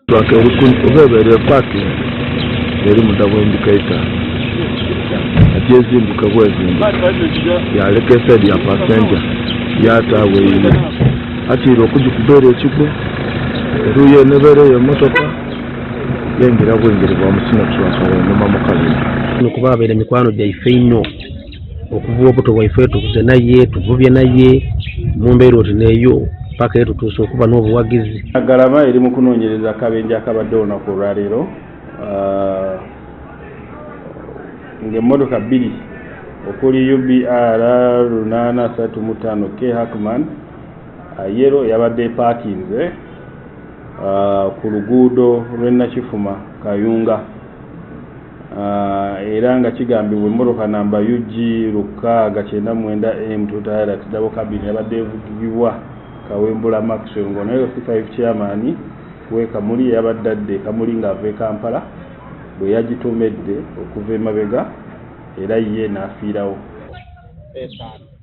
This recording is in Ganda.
Truck eri ku oba ebaire epakinze eri munda bwendika eitanu egyezinduke bwezinduke yaleka esaidi ya passenger yataagho eyiye. Atiire okugikuba ere ekigwo eruyi eno ebaire eyo emotoka yengira bwingire bwa mu sino truck einhuma mu kabina. Kuba babaire mikwano gyaife inho okuva obuto bwaife tukuze naye, tuvubye naye mu mbeera oti n'eyo paka yetutuuse okuba n'obuwagizi. Naggalama eri mu kunoonyereza akabenje akabadde olunaku olwaleero ng'emmotoka bbiri okuli UBR 835 K Hackman yellow eyabadde epaakinze ku luguudo lw'e Nakifuma Kayunga era nga kigambibwa emmotoka namba UG 699 M Toyota Hilux double cabin yabadde evugibwa Kawembula Maxwell ng'ono LC5 chairman w'e Kamuli eyabadde adda e Kamuli ng'ava e Kampala bwe yagitomedde okuva emabega era ye n'afiirawo. Etaano.